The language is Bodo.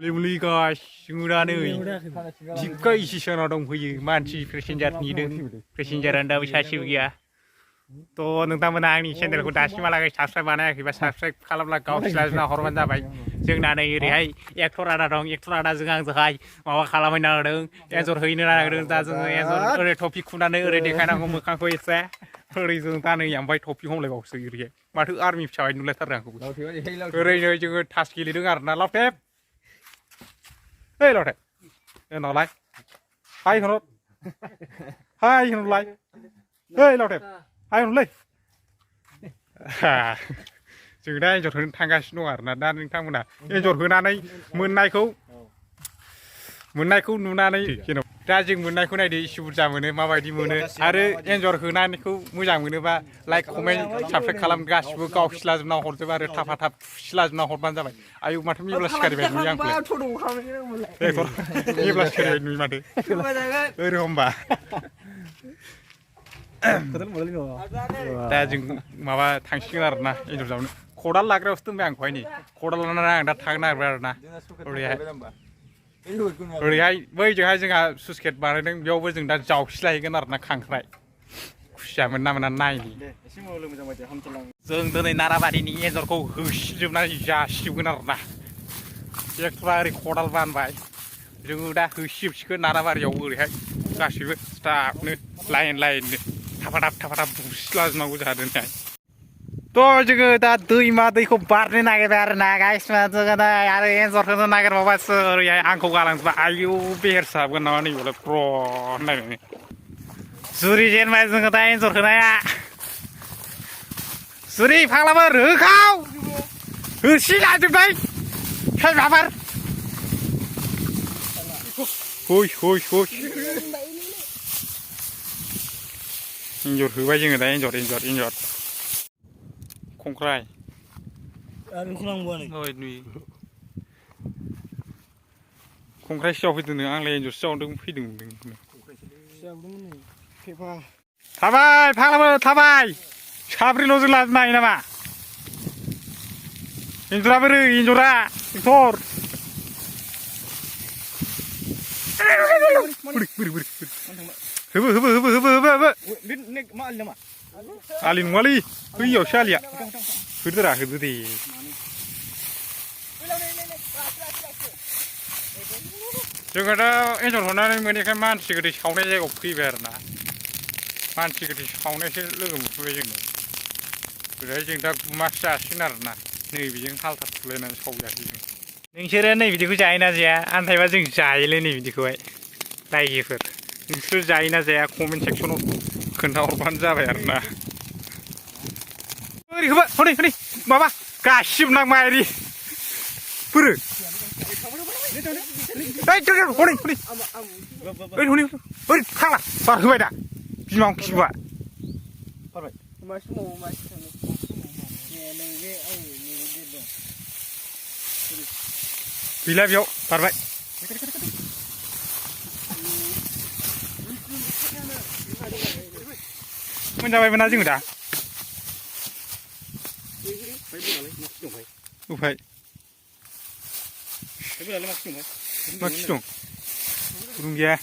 मुलि गासिबोआनो जिबगा इसिसनाव दंफैयो मानसि पेसेन्जार नेदों पेसेन्जारानो दाबो सासेबो गैया थ' नोंथांमोना आंनि चेनेलखौ दासिमहालागै साबसक्राइब बानायाखैबा साबसक्राइब खालामब्ला गावसिलाजोंना हरबानो जाबाय जोंना नै ओरैहाय एक्टर आदा दं एक्टर आदाजों आंजोंहाय माबा खालामहैनो नागिरदों एन्जर हैनो नागिरदों दा जोङो एन्जर ओरै टपि खुनानै ओरै देखायनांगौ मोखांखौ एसे ओरै जों दा नै ओमफ्राय टपि हमलायबावसो ओरैहाय माथो आर्मि फिसा बायदि नुलायथारदों आंखौ ओरैनो जोङो थास गेलेदों आरोना लावथेब Hey lo thế, nó lại, hai con lại, hey lo thế, hai con lên, chừng đây chột hướng thang gas nó à, là đang thang một nè, em chột hướng này, mướn này cũng nụ này, khi nào ra chừng mướn này cũng này đi chụp giảm mướn mà vậy đi mướn, à rồi em chột hướng này cũng mua giảm mướn ba, like comment, subscribe kalam gas, vừa cao slide nào hot rồi tháp tháp slide nào hot ban ra vậy, ayu mà thằng mi blas kari vậy, mi yang kule. Ekor, mi blas kari vậy, mi mati. Ơi không bà. दा जों माबा थांसिगोन आरोना एन्जर जावनो खदाल लाग्रायावसो दोनबाय आं खहाय नै खदाल लानानै आं दा थांनो नागिरबाय आरोना ओरैहाय बैजोंहाय जोंहा सुइस गेट बानायदों बेयावबो जों दा जावखिलाहैगोन आरोना खांख्राइ खुसिया मोन ना मोना नायनि जों दिनै नाराबारिनि एन्जरखौ होसिजोबनानै जासिजोबगोन आरोना एक्टरा ओरै खदाल बानबाय जोङो दा होसिजोबसिगोन नाराबारियाव ओरैहाय गासिबो स्टाफनो लाइन लाइननो थाफाथाब बुसिलाजोबनांगौ जोंहा दिनैहाय थ' जोङो दा दैमा दैखौ बारनो नागिरबाय आरोना गाइसमा जोङो दा आरो एन्जरखौनो नागिरबावबासो ओरैहाय आंखौ गालांजोबबाय आयौ बेहेरसाबगोन नामा नैबालाय प्र होननानै जुरि जेनबाय जोङो दा एन्जरखौ नाया जुरि फाग्लाफोर होखाव होसिलाजोबबाय माबार हुइ एन्जर होबाय जोङो दा एन्जर खंख्राइ खंख्राइ सियाव फैदों आंलाय एन्जर सियावदों फैदों थाबाय फाग्लाफोर थाबाय साब्रैल' जों लाजोबनो हायो नामा एन्जरा बोरै एन्जरा एक्टर होबो आलि नङालै बैयावसो आलिया होदोरा होदो दे जोङो दा एन्जर हरनानै मोनैखाय मानसि गोदै सावनाय जायगायाव फैबाय आरोना मानसि गोदै सावनायसो लोगो मोनफैबाय जोङो ओरैहाय जों दा गुमासो जासिगोन आरोना नैबेजों हाल्था थुलायनानै सावजायाखै जों नोंसोरो नै बिदिखौ जायोना जाया आन्थायबा जों जायोलै नै बिदिखौहाय रायजोफोर नोंसोर जायोना जाया कमेन्ट सेक्सनाव खोन्थाहरबानो जाबाय आरोना ओरैखौबा हनै माबा गासिबो नां माइरि बोरो हनै फाग्ला बार होबाय दा बिमा खिबुआ गैला बेयाव बारबाय मोनजाबायमोन ना जोङो दा उफाय मा खि दं गुदुं गैया